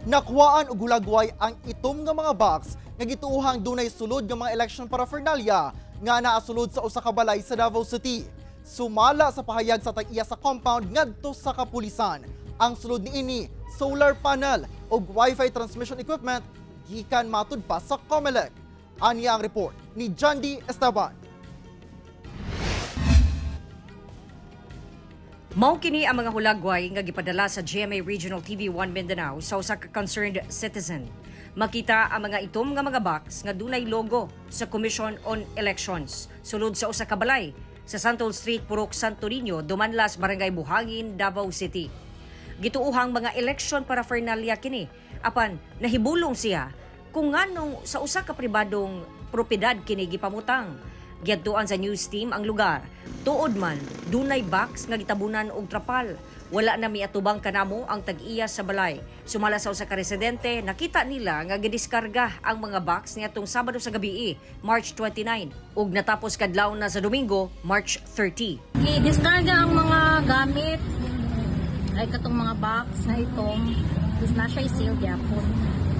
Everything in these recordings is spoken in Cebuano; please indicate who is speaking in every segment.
Speaker 1: Nakuhaan og hulagway ang itom nga mga box nga gituohang dunay sulod nga mga election paraphernalia nga naa sulod sa usa ka balay sa Davao City. Sumala sa pahayag sa tag-iya sa compound ngadto sa kapulisan, ang sulod niini, solar panel ug wifi transmission equipment gikan matud pa sa COMELEC. Aniya ang report ni Jandy Esteban.
Speaker 2: Mao kini ang mga hulagway nga gipadala sa GMA Regional TV 1 Mindanao sa usa ka concerned citizen. Makita ang mga itom nga mga box nga dunay logo sa Commission on Elections sulod sa usa ka balay sa Santol Street, Purok Santo Niño, Dumanlas, Barangay Buhangin, Davao City. Gituohang mga election paraphernalia kini, apan nahibulong siya kung nganong sa usa ka pribadong propiedad kini gipamutang. Giadtuan sa news team ang lugar. Tuod man, dunay box nga gitabunan og trapal. Wala na miatubang kanamo ang tag-iya sa balay. Sumala sa usa ka residente, nakita nila nga gidiskarga ang mga box niadtong Sabado sa gabi, March 29, ug natapos kadlaw na sa Domingo, March 30.
Speaker 3: I-diskarga ang mga gamit ay katong mga box na itong, tapos na siya seal gyapon.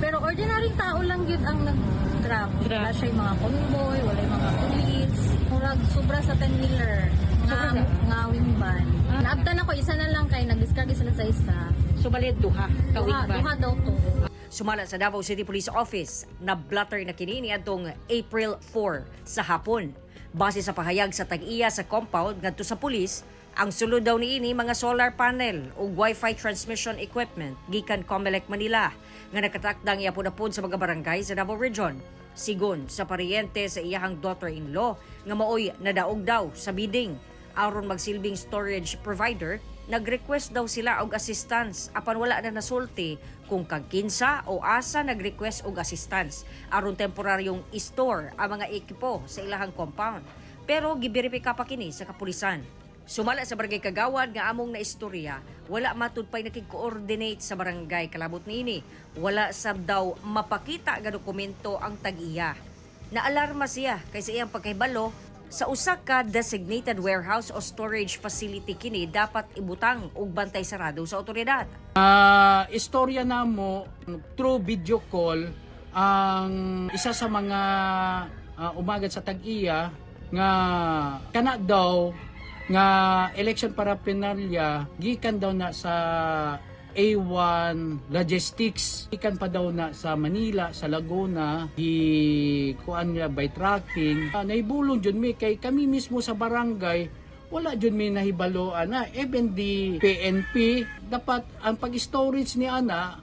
Speaker 3: Pero ordinary tao lang gyud ang nag-drop. Wala siya mga convoy, wala yung mga police. Murag sobra sa 10 wheeler nga wing van. Naabtan ako isa na lang kay nag-diskarga sila sa isa.
Speaker 2: So bali duha
Speaker 3: Duha, duha daw to.
Speaker 2: Sumala sa Davao City Police Office, na blatter na kini niadtong April 4 sa hapon. Base sa pahayag sa tag-iya sa compound ngadto sa pulis, ang sulod daw niini mga solar panel ug wifi transmission equipment gikan Comelec Manila nga nakatakdang iapod-apod sa mga barangay sa Davao Region. Sigon sa paryente sa iyahang daughter-in-law nga maoy nadaog daw sa bidding aron magsilbing storage provider, nag-request daw sila og assistance, apan wala na nasulti kung kag kinsa o asa nag-request og assistance aron temporaryong i-store ang mga ekipo sa ilahang compound. Pero giberipika pa kini sa kapulisan. Sumala sa barangay kagawad nga among naistorya, wala matud pay nakig-coordinate sa barangay kalabot niini. Wala sab daw mapakita nga dokumento ang tag-iya. Naalarma siya kay sa iyang pagkahibalo, sa usa ka designated warehouse o storage facility kini dapat ibutang og bantay sarado sa otoridad.
Speaker 4: Istorya namo through video call ang isa sa mga umagad sa tag-iya nga kana daw nga election paraphernalia gikan daw na sa A1 Logistics, gikan pa daw na sa Manila, sa Laguna, gi kuan niya by tracking. Naibulong jud mi kay kami mismo sa barangay wala jud mi nahibalo ana. Even the PNP, dapat ang pag-storage ni ana,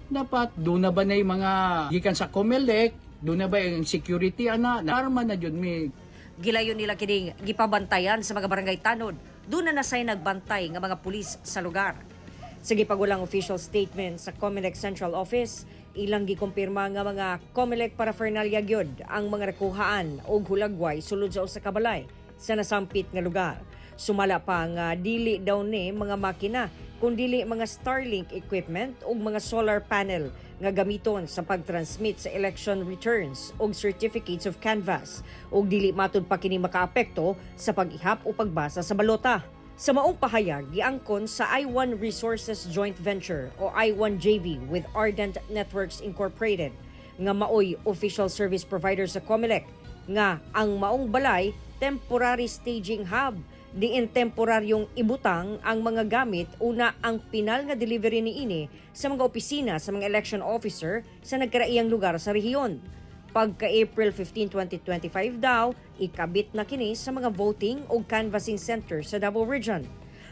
Speaker 4: dapat doon na ba na yung mga gikan sa COMELEC, doon na ba yung security ana, arma na jud mi.
Speaker 2: Gilayon nila kining gipabantayan sa mga barangay tanod. Doon na nasay nagbantay nga mga pulis sa lugar. Sa gipagulang official statement sa COMELEC Central Office, ilang gikumpirma nga mga COMELEC paraphernalia gyud ang mga nakuhaan og hulagway sulod sa usa ka balay sa nasampit nga lugar. Sumala pa nga dili daw ni mga makina kundili mga Starlink equipment ug mga solar panel nga gamiton sa pag-transmit sa election returns ug certificates of canvass, ug dili matud pa kini makaapekto sa pag-ihap o pagbasa sa balota. Sa maong pahayag, giangkon sa I1 Resources Joint Venture o I1 JV with Ardent Networks Incorporated nga maoy official service provider sa COMELEC nga ang maong balay temporary staging hub diin temporaryong ibutang ang mga gamit una ang pinal nga delivery niini sa mga opisina sa mga election officer sa nagkaraiyang lugar sa rehiyon. Pagka April 15, 2025 daw, ikabit na kini sa mga voting o canvassing center sa Davao Region.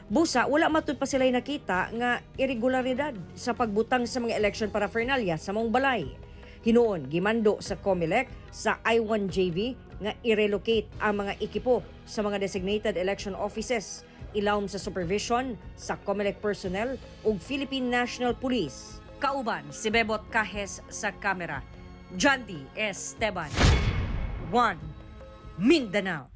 Speaker 2: Busa, wala matud pa sila'y nakita nga irregularidad sa pagbutang sa mga election paraphernalia sa maong balay. Hinuon, gimando sa COMELEC sa I1JV nga i-relocate ang mga ekipo sa mga designated election offices ilawom sa supervision sa COMELEC personnel ug Philippine National Police. Kauban si Bebot Cajes sa kamera. Jandy Esteban. 1 Mindanao.